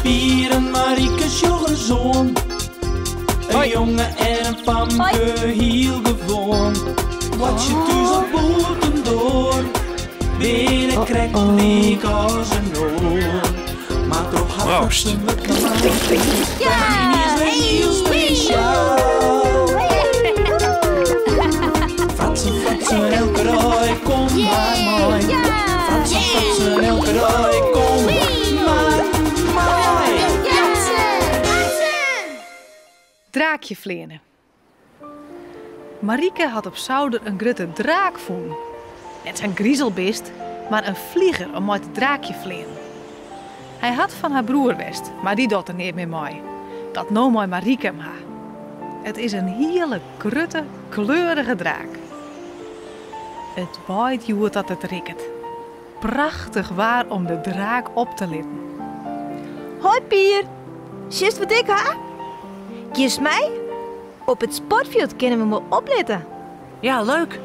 Pier en Marieke sjoch ris oan. In jonge en in famke, hiel gewoan. Boartsje thús of bûtendoar, binne krekt lyk as in oar. Mar troch har Proost. fratsen wurdt normaal. Is wer hiel spesjaal. Fratsen, fratsen, elke dei, kom mar mei. Fratsen, fratsen, elke dei, kom mar mei. Draakje fleane. Marieke hat op souder in grutte draak fûn. Net sa'n grizelbist, mar in flieger om mei te draakje fleanen. Hy hat fan har broer west, mar dy docht der neat mear mei. Dat no mei Marieke him ha. It is in hiele grutte, kleurige draak. It waait hjoed dat it rikket. Prachtich waar om de draak op te litten. Hoi Pier, sjochst wat ik ha? Giest mei? Op it sportfjild kinne we 'm wol oplitte. Ja, leuk.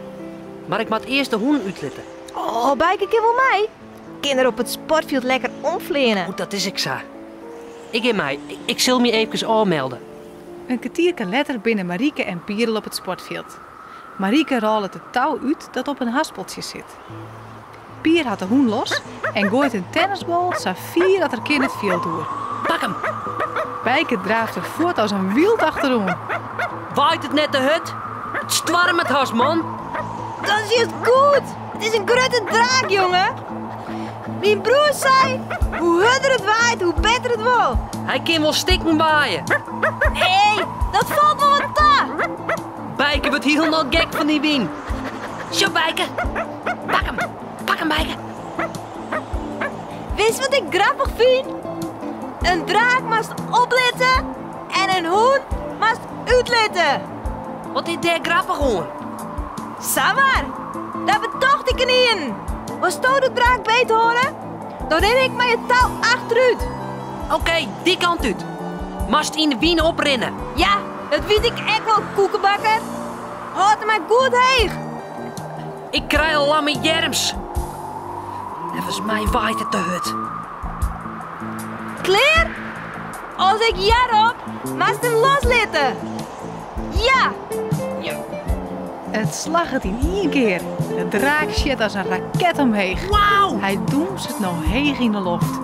Mar ik moat earst de hûn útlitte. Oh, Bijke kin wol mei. Kin er op it sportfjild lekker omfleane. Oh, dat is ek sa. Ik gean mei. Ik sil my eefkes ôfmelde. In kertierke letter binne Marieke en Pier al op it sportfjild. Marieke rôlet it tou út dat op in haspeltsje sit. Pier hat de hûn los en goait in tennisbal sa fier dat er kin it fjild oer. Pak 'm! Bijke draaft der fuort as in wyld achteroan. Waait it net te hurd? It stoarmet hast, man! Dat is just goed! It is in grutte draak, jonge! Myn broer sei, hoe hurder it waait, hoe better it wol. Hy kin wol stikken waaie. Nee, dat falt wol wat ta. Bijke wurdt hielendal gek fan dy wyn. Sjoch, Bijke. Pak 'm. Pak 'm, Bijke. Witst wat ik grappich fyn? In draak moatst oplitte en in hûn moatst útlitte. Wat is dêr grappich oan? Samar, dat betocht ik ynienen. Wolsto de draak beet hâlde? Dan rin ik mei it tou achterút. Oké, dy kant út. Moatst yn de wyn oprinne. Ja, dat wit ik ek wol, koekebakker. Hâld him mar goed heech. Ik krij al lamme earms. Neffens my waait it te hurd. Klear? As ik ja rop, moatst him loslitte. Ja! Ja. It slagget yn ien kear. De draak sjit as in raket omheech. Wauw! Hy dûnset no heech yn de loft.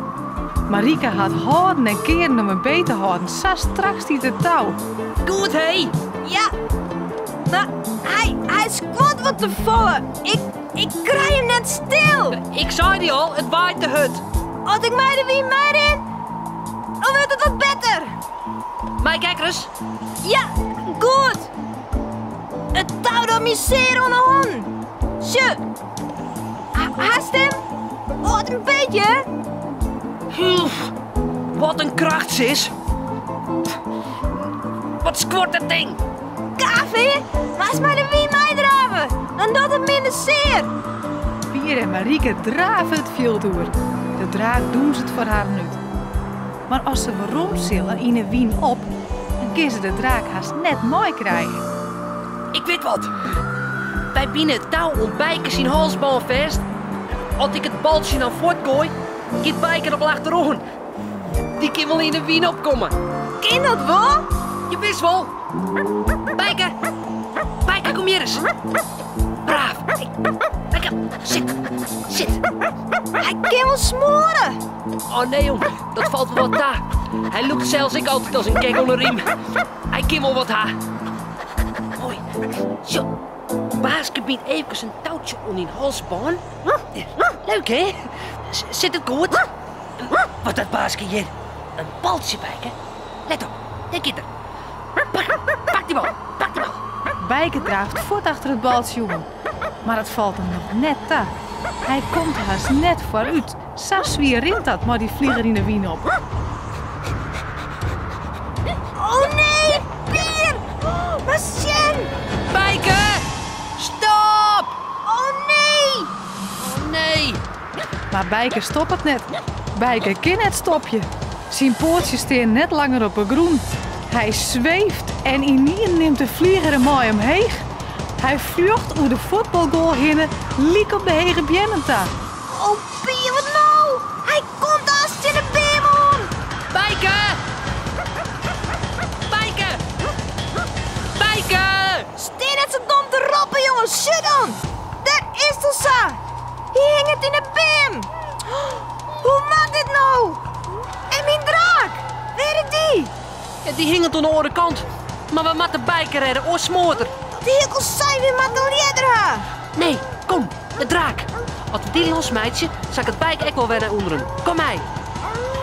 Marieke hat hâlden en kearen om him beet te hâlden, sa strak stiet it tou. Goed hé! Ja, mar hy, hy skuort wat te folle. Ik, ik krij him net stil. Ik sei dy al, it waait te hurd. As ik mei de wyn meirin, dan wurdt it wat better. Mei ik ek ris? Ja, goed. It tou docht my sear oan 'e hannen. Sjoch, hast him? Hâld him beet, hè? Oef, wat in kracht, sis. Wat skuort dat ding? Gaaf, hè? Moatst mei de wyn meidrave, dan docht it minder sear. Pier en Marieke drave it fjild oer. De draak dûnset foar harren út. Mar as se werom sille yn 'e wyn op, dan kinne se de draak hast net meikrije. Ik wit wat. Wy bine it tou oan Bijke syn halsbân fêst. As ik it baltsje dan fuortgoai, giet Bijke der wol achteroan. Dy kin wol yn 'e wyn opkomme. Kin dat wol? Jawis wol. Bijke! Bijke, kom hjir ris. Braaf. Bijke, sit. Sit. Hy kin wol smoare. Oh nee jong, dat falt wol wat ta. Hy lûkt sels ek altyd as in gek oan 'e riem. Hy kin wol wat ha. Moai. Sjoch, baaske bynt eefkes in toutsje oan dyn halsbân. Leuk hè? Sit it goed? Wat dat baaske hjir? In baltsje, Bijke. Let op, dêr giet er. Pak him, pak dy bal, pak dy bal. Bijke draaft fuort achter it baltsje oan, mar it falt him noch net ta. Hy komt hast net foarút, sa swier rint dat mei dy flieger yn 'e wyn op. Oh nee, Pier! Mar sjen! Bijke! Stop! Oh nee! Oh nee! Mar Bijke stoppet net. Bijke kin net stopje. Syn poatsjes stean net langer op 'e grûn. Hy sweeft en ynienen nimt de flieger him mei omheech. Hy fljocht oer de fuotbalgoal hinne lyk op de hege beammen ta. Oh Pier, wat no? Hy komt aanst tsjin de beam oan! Bijke! Sjoch dan! Dêr is er sa! Hy hinget yn 'e beam! Hoe moat dit no? En myn draak? Wêr is dy? Ja, dy hinget oan de oare kant. Mar we moatte Bijke rêde, oars smoart er. Dat hie ik al sein, wy moatte in ljedder ha. Nee, kom, de draak. As we dy losmeitsje, sakket Bijke ek wol wer nei ûnderen. Kom mei.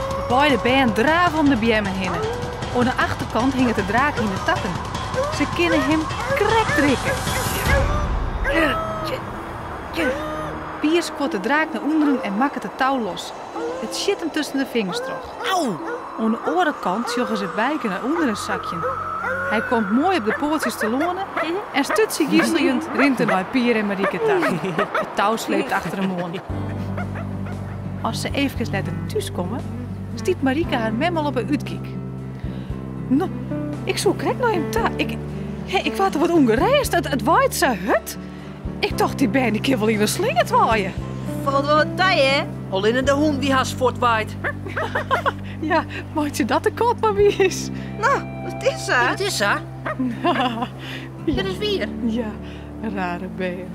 De beide bern drave om de beammen hinne. Oan de achterkant hinget de draak yn de takken. Se kinne him krekt rikke. Pier skuort de draak nei ûnderen en makket it tou los. It sjit him tusken de fingers troch. Au! Oan de oare kant sjogge se Bijke nei ûnderen sakjen. Hy komt moai op de poatsjes telâne en sturtsjegiseljend rint er nei Pier en Marike ta. It tou sleept achter him oan. As se eefkes letter thús komme, stiet Marike har mem al op 'e útkyk. No, ik soe krekt nei jim ta. Ik, ik waard der wat ûngerêst. It, it waait sa hurd. Ik tocht, dy bern dy kin wol yn 'e slingert waaie. Falt wol wat ta, hè? Allinne de hûn wie hast fuortwaaid. Ja, meitsje dat de kat mar wiis. No, dat is sa. Ja, dat is sa. Ja, dat is wier. Ja, rare bern.